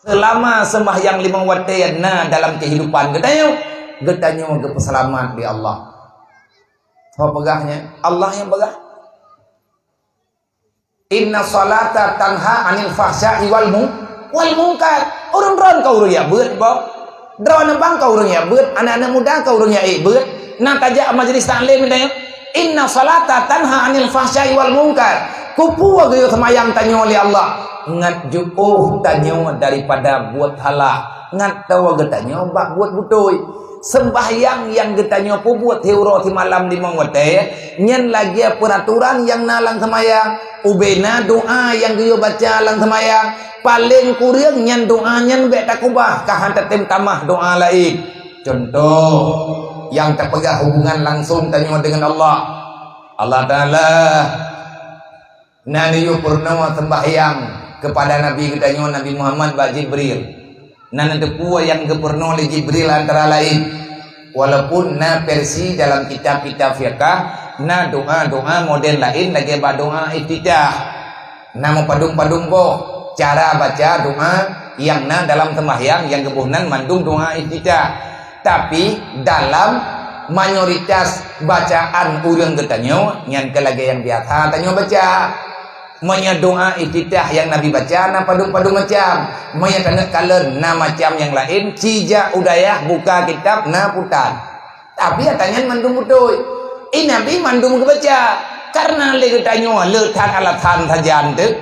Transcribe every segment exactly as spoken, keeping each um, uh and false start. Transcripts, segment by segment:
Seulama seumbahyang limong watée na dalam keuhidupan geutanyoe, geutanyoe geupeuseulamat lé Allah. Soe peugah nyan? Allah nyang peugah. "Inna salata tanha 'anil fahsya'i wal mu-, wal munkar." Ureuëng droeneuh ka ureuëng jak beuet, boh. Droeneuh bang ka ureuëng jak beuet, aneuëk-aneuëk muda ka ureuëng jak ék beuet. Na tajak majelis taklim tanyoe. "Inna salata tanha 'anil fahsya'i wal munkar." Keupeue geuyue seumayang tanyoe lé Allah? Ngat jiôh tanyoe daripada buet salah, ngat toe geutanyoe bak buet beutôi. Seumbahyang nyang geutanyoe peubuet siuroe simalam limong watée, nyan lagée peuraturan nyang na lam seumayang. Ubena doá nyang geuyue baca lam seumayang, paleng kureueng nyan doá nyan bék takubah, ka han tatem tamah doá laén. Cuntoh, nyang tapeugah hubungan langsong tanyoe deungon Allah. Allah Taala na neuyue peurunoe seumbahyang keupada Nabi geutanyoe, Nabi Muhammad, bak Jibril. Na neuteupeue nyang geupeurunoe lé Jibril antara laén. Walaupun na versi dalam kitab-kitab fiqah, na doá-doá model laén lagée bak doá iftitah. Na meupadum-padum boh cara baca doá nyang na dalam seumbahyang nyang geuboh nan mandum doá iftitah. Tapi, dalam mayoritas bacaan ureuëng geutanyoe, nyan keu lagée nyang biasa tanyoe baca. Meunyoe doá iftitah nyang Nabi baca na padum-padum macam. Meunyoe taneuk kalon na macam nyang laén, ci jak u dayah buka kitab na putan. Tapi ata nyan mandum beutôi. I Nabi mandum geubaca. Kareuna lé geutanyoe le that alasan sajan teuh.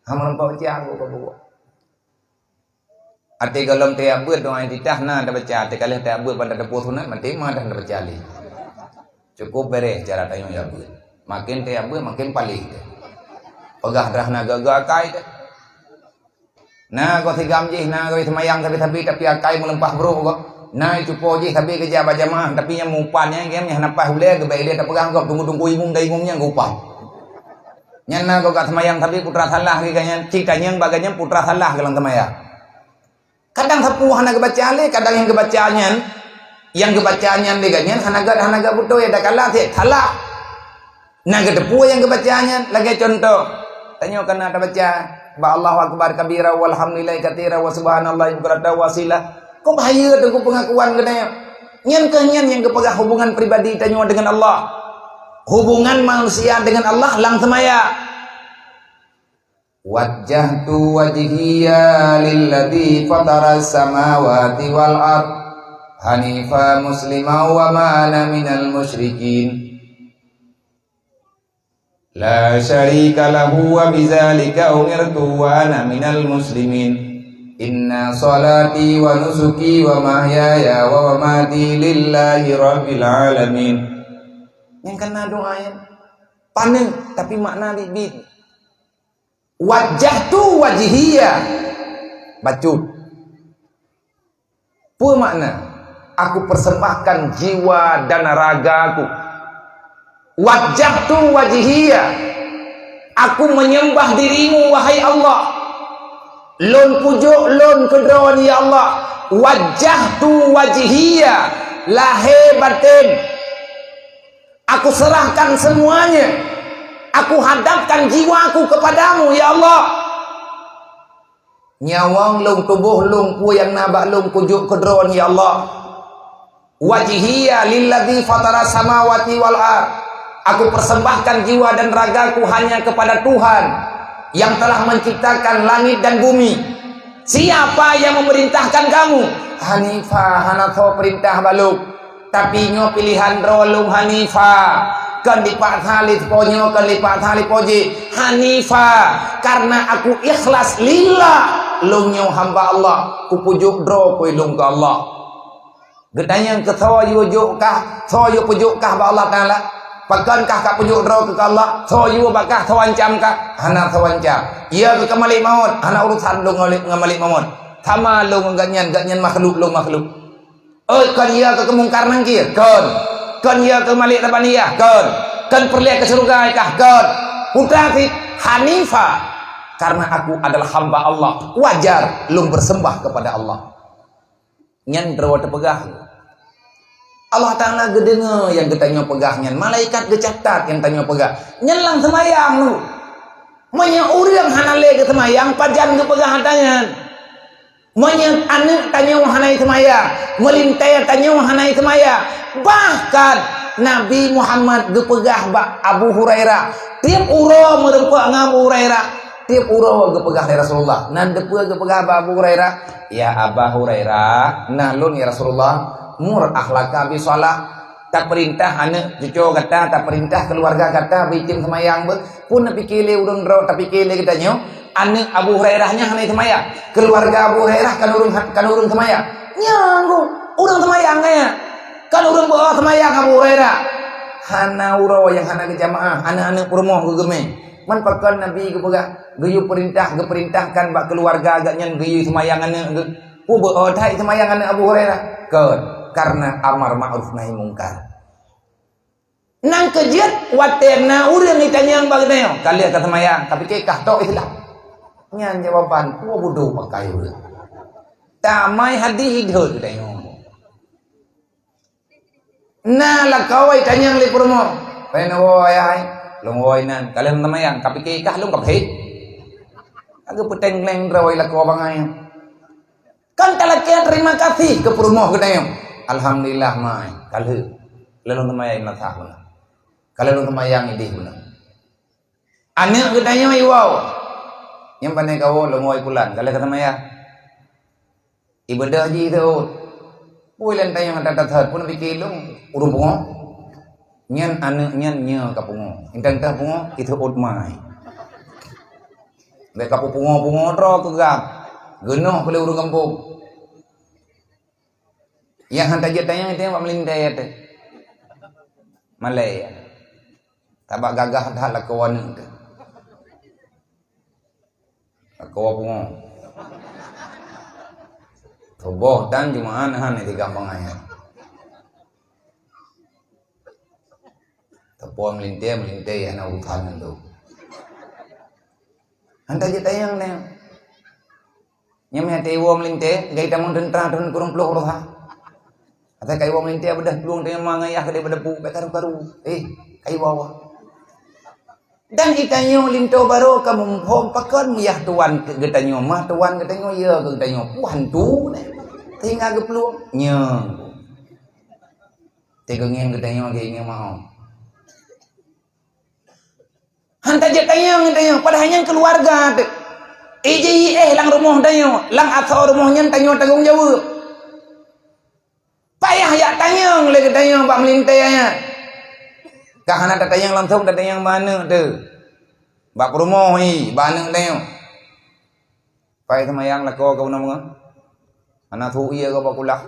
Hana meurumpok baca, buka-buka. Até gohlom teuyak beuet doá iftitah na tabaca, até ka lheueh teuyak beuet ban tateupeue sunat, maté ma dah tabaca lé. Cukup bereh cara tanyoe jak beuet. Makin teuyak beuet, makin paléh teuh. Peugah dah na geuga akai teuh. Na goe sigam jih, na goe seumayang sabe-sabe, tapi akai meulimpah brôk goe. Na cupo jih sabe geujak bak jamaah, tapi nyang meuupan nyan, nyan hana paih ulée, geubek ilée tapeugah gob, tunggu-tunggu imum dan imum nyan geuupan. Nyan na goe ka seumayang sabe putra salah lé geuh nyan, cit tanyong bak geuh nyan putra salah geuh lam seumayang. Kadang sapeue hana geubaca lé, kadang nyang geubaca nyan, nyang geubaca nyan lé geuh nyan hana gét, hana gét beutôi, ada kala cit salah. Na geuteupeue nyang geubaca nyan, lagée cuntoh, tanyoe ka na tabaca, bak Allahu Akbar kabira, walhamdulillahi katsira, wa subhanallahi bukratan wa asila. Kok bahaya teungku peungakuan geutanyoe? Nyan keuh nyan nyang geupeugah hubungan pribadi tanyoe deungon Allah. Hubungan manusia deungon Allah lam seumayang. Wajjahtu wajhiya lilladzi fataras samawati wal ard hanifa muslima wa ma ana minal musyrikin. La syarika lahu wa bidzalika umirtu wa ana minal muslimin. Inna salati wa nusuki wa mahyaya wa mamati lillahi rabbil alamin. Nyang kana doa nyan paneuk, tapi makna biet-biet. Wajjahtu wajhiya. Bacut. Peue makna? Aku persembahkan jiwa dan ragaku. Wajjahtu wajhiya. Aku menyembah dirimu, wahai Allah. Lôn pujok lôn keudroe, ya Allah. Wajjahtu wajhiya. Lahé baten. Aku serahkan semuanya. Aku hadapkan jiwaku kepadamu, ya Allah. Nyawöng lôn, tuboh lôn, peue nyang na bak lôn kujok keudroe, ya Allah. Wajhiya lilladzi fatara samawati wal ard. Aku persembahkan jiwa dan ragaku hanya kepada Tuhan yang telah menciptakan langit dan bumi. Siapa yang memerintahkan kamu? Hanifa, hana soe perintah bak lôn. Tapi nyoe pilihan droe lôn, Hanifa. Kon dipaksa lé sipo nyoe, kon dipaksa lé sipo jih. Hanifa, karena aku ikhlas lillah. Lôn nyoe hamba Allah, kupujok droe keu lôn keu Allah. Geutanyong keu soe yue jok kah, soe yue pujok kah bak Allah Taala? Pakon kah ka pujok droe keu Allah? Soe yue bak kah, soe ancam kah? Hana soe ancam. Yue keu malik maut, hana urusan lôn ngon malik maut. Sama lôn ngon gobnyan, gobnyan makhluk, lôn makhluk. Oi, kon yue keu Mungkar Nangkir? Kon. Kon yue keu Malik Rabaniyah? Kon. Kon peureulée keu syeuruga kah? Kon. Putra cit, Hanifa. Karena aku adalah hamba Allah, wajar lôn bersembah kepada Allah. Nyan droe teupeugah. Allah Taala geudeungoe nyang geutanyoe peugah nyan. Malaikat geucatat nyang tanyoe peugah. Nyan lam seumayang lôn. Meunyoe ureuëng hana lé geuseumayang, pajan geupeugah ata nyan? Meunyoe aneuëk tanyoe hana seumayang, meulintée tanyoe hana seumayang, bahkan Nabi Muhammad geupeugah bak Abu Hurairah, tieb uroe meurumpok ngon Abu Hurairah, tieb uroe geupeugah lé Rasulullah. Nan teupeue geupeugah bak Abu Hurairah, "Ya Aba Hurairah, nah lôn ya Rasulullah, mur ahlaka bi shalah." Tapeurintah aneuëk cucoe gata, tapeurintah keuluwarga gata beuitem seumayang beuh. Peue neupiké lé ureuëng droe, tapiké lé geutanyoe? Aneuëk Abu Hurairah nyan hana seumayang. Keuluwarga Abu Hurairah kan ureuëng, kan ureuëng seumayang. Nyan ku, ureuëng seumayang nyan. Kan ureuëng beuo seumayang Abu Hurairah. Hana uroe nyang hana geujamaah, aneuëk-aneuëk peurumoh geugeumé. Man pakon Nabi geupeugah, geuyue peurintah, geupeurintahkan bak keuluwarga geuh nyan geuyue seumayang aneuëk geuh. Peue beuo that seumayang aneuëk Abu Hurairah? Kon, karena amar ma'ruf nahi mungkar. Nang keujeuet watée na ureuëng jitanyong bak geutanyoe, "Ka lheueh ka seumayang, ka piké kah tok Islam?" Nyan jawaban peue bodoh pakai ureuëng. Tamai hadih idhôt geutanyoe. Na lakoe tanyong lé peurumoh, "Pen woe ayah ai?" "Lôn woe inan." "Ka lheueh seumayang, ka piké kah lôn ka phe?" Ka geupeuténg-téng droe lakoe bangai. Kan talakée terima kasih keu peurumoh geutanyoe. "Alhamdulillah mai, ka lheueh. Ka lheueh lôn seumayang i madrasah bunoe. Ka lheueh lôn seumayang ideh bunoe." Aneuëk geutanyoe iwoe. Nyang pané kawoe lôn woe i pulan, ka lheueh ka seumayang. Ibeudôh jih teuôt. Peue lôn tanyong that-that, peue neupiké lôn ureuëng pungo? Nyan aneuëk nyan nyoe ka pungo. Intan teuh pungo, iteuôt mai. Bék ka pungo-pungo droe keu gab. Geunoh keu lé ureuëng gampông. Nyang han tajeuet tanyong, itanyong bak meulintée teuh. Malée. Tabak gagah that lakoe aneuëk teuh. Lakoe pungo. Tuboh tan Jumaat han di gampông ayah. Teupeu meulintée, meulintée hana urusan ngon lôn. Han tajeuet tanyong nyan. Nyan meuhai iwoe meulintée, gai tamong teuntra tahun kureueng ploh roha. Asai ka iwoe meulintée beudôh plueng teuma ngayah keudeh bak depu, bék karu-karu. Eh, ka iwoe. Dan itanyoe linto barô ka muphom pakon miyah tuan geutanyoe, mah tuan geutanyoe, ya geutanyoe. Puhan tu neh. Sehingga geuplueng. Nyoe. Teugeungieng geutanyoe geuingieng mahom. Han tajeuet tanyong geutanyoe, padahai nyan keuluwarga teuh. Iji éh lam rumoh tanyoe, lam asoe rumoh nyan tanyoe tanggong jaweueb. Payah jak tanyong lé geutanyoe bak meulintée nyan. Ka hana tatanyong langsong, tatanyong bak aneuëk teuh. Bak peurumoh hi, bak aneuëk tanyoe. Pai seumayang lakoe keu bunoe meungoh. Hana su ie keu bak kulah.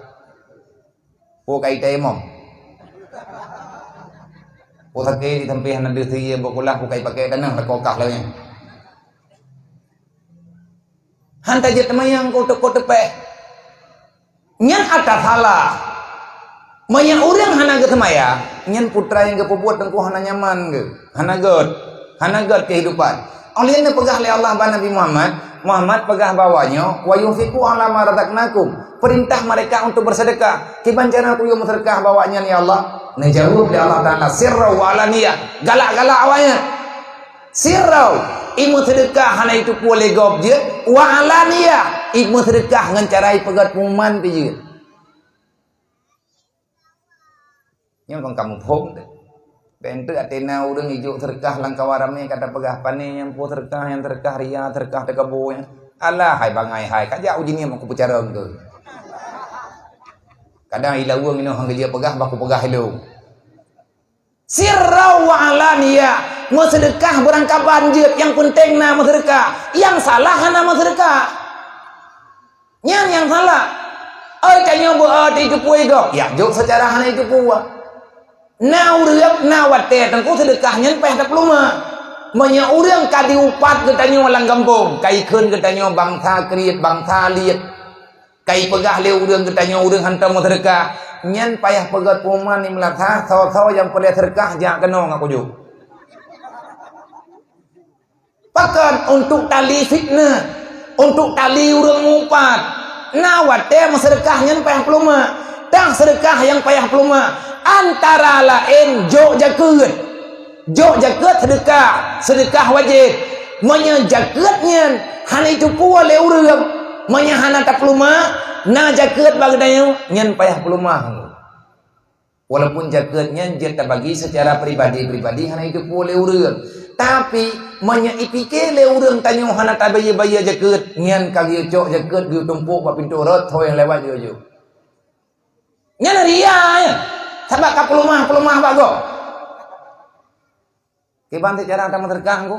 Peue kai tayamom. Peue sakét di sampéh hana deuh su ie bak kulah, peue kai pakai taneuh lakoe kah lagée nyan. Han tajeuet teumayang keu teuko teupeh. Nyan ata salah. Meunyoe ureuëng hana geuseumayang, nyan putra nyang geupeubuet teungku hana nyaman geuh, hana gét, hana gét keuhidupan. Oleh nyan peugah lé Allah bak Nabi Muhammad, Muhammad peugah bak awaknyoe, "Wa yunfiqu ala ma razaqnakum." Perintah mereka untuk bersedekah. Kiban cara kuyue meuseudeukah bak awaknyan, ya Allah? Neujaweueb lé Allah Taala, "Sirra wa alaniyah." Galak-galak awaknyan. Sirra, imeuseudeukah hana iteupeue lé gob jeuet, wa alaniyah, imeuseudeukah ngon cara ipeugét pengumuman pih jeuet. Nyoe kon ka muphom teuh. Bék enteuk até na ureuëng ijok seudeukah lam kawan ramé ka tapeugah, "Pané nyang peue seudeukah, nyang seudeukah ria, seudeukah teukabo nyan." Alah hai bangai hai, ka jak uji niem aku peucarông tu. Kadang ilaweueng inoe han geujeuet peugah, bah kupeugah ilong. Sirra wa alaniyah, meuseudeukah beurangkaban jeuet, nyang peunteng na meuseudeukah, nyang salah hana meuseudeukah. Nyan nyang salah. Oi, tanyoe beu-o teupeue gob, ya jok seucara hana iteupeue. Na ureuëng, na watée teungku seudeukah nyan payah tapeuleumah. Meunyoe ureuëng ka diupat geutanyoe lam gampông, ka ikheun geutanyoe bansa kriet, bansa liet. Ka ipeugah lé ureuëng geutanyoe ureuëng hantom meuseudeukah, nyan payah peugét pengumuman di meulasah, soe-soe nyang peureulée seudeukah jak keunoe ngon kujok. Pakon? Untuk tali fitnah, untuk tali ureuëng mupat. Na watée meuseudeukah nyan payah peuleumah. Tang seudeukah nyang payah peuleumah antara laén jok jakeuet. Jok jakeuet seudeukah, seudeukah wajéb. Meunyoe jakeuet nyan hana jiteupeue lé ureuëng, meunyoe hana tapeuleumah, na jakeuet bak geutanyoe, nyan payah peuleumah. Walaupun jakeuet nyan jeuet tabagi secara pribadi-pribadi hana jiteupeue lé ureuëng. Tapi, meunyoe jipike lé ureuëng tanyoe hana tabayeue-bayeue jakeuet, nyan ka geuyue cok jakeuet geuyue tumpôk bak pintoe rot, ho nyang lewat jok-jok. Nyan ria, ya. Sabab ka peuleumah-peuleumah bak gob. Kiban cit cara tameuseudeukah, Teungku?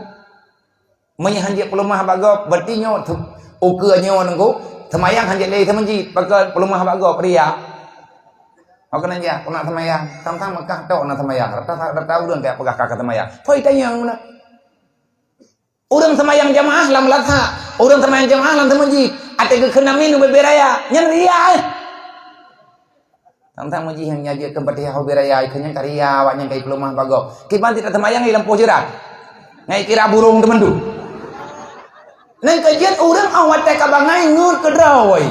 Meunyoe hanjeuet peuleumah bak gob, berarti nyoe tu, ukeue nyoe, Teungku, seumayang hanjeuet lé seumeujid, pakon peuleumah bak gob, ria. Ho keunan jak, keunan seumayang, sang-sang Mekah tok na seumayang, rata-rata ureuëng ka peugah ka seumayang. Poi tanyong meunan. Ureuëng seumayang jamaah lam latha, ureuëng seumayang jamaah lam seumeujid, até geukheun amin ubé-bé raya, nyan ria, eh. Tang-tang meuji nyang nyajeut keu Fatihah ubé raya, ikeu nyang ka ria, awak nyang ka ipeuleumah bak gob. Kiban cit taseumayang i lampôh jeurat. Ngai kira burông teumandum. Nang keujeuet ureuëng 'oh watée ka bangai ngeut keudroe.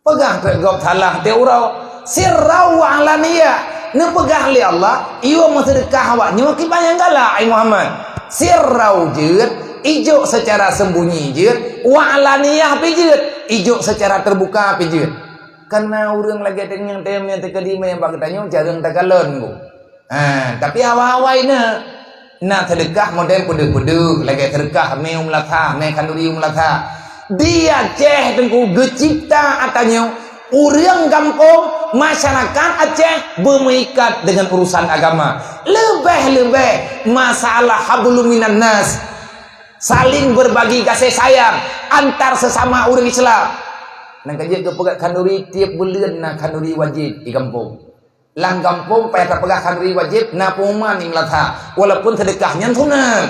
Peugah trok gob salah teuh uroe. Sirra wa alaniyah. Neupeugah lé Allah, "Yue meuseudeukah awak nyoe kiban nyang galak, ai Muhammad." Sirra jeuet, ijok secara sembunyi jeuet, wa alaniyah pi jeuet, ijok secara terbuka pi jeuet. Kana ureuëng lagée teungoh tem nyang teukeudi mé bak geutanyoe jareueng takalon, Bu. Ha, tapi awai-awai na, na seudeukah model peudeuh-peudeuh, lagée seudeukah mé u meulatha, mé khanduri u meulatha. Di Aceh Teungku geucipta ata nyoe, ureuëng gampông, masyarakat Aceh beumeuikat dengan urusan agama. Leubeh-leubeh masalah hablum minan nas, saling berbagi kasih sayang antar sesama ureuëng Islam. Nang keujeuet geupeugah khanduri tieb buleuen na khanduri wajéb di gampông. Lam gampông payah tapeugah khanduri wajéb na pengumuman di meulatha, walaupun seudeukah nyan sunat.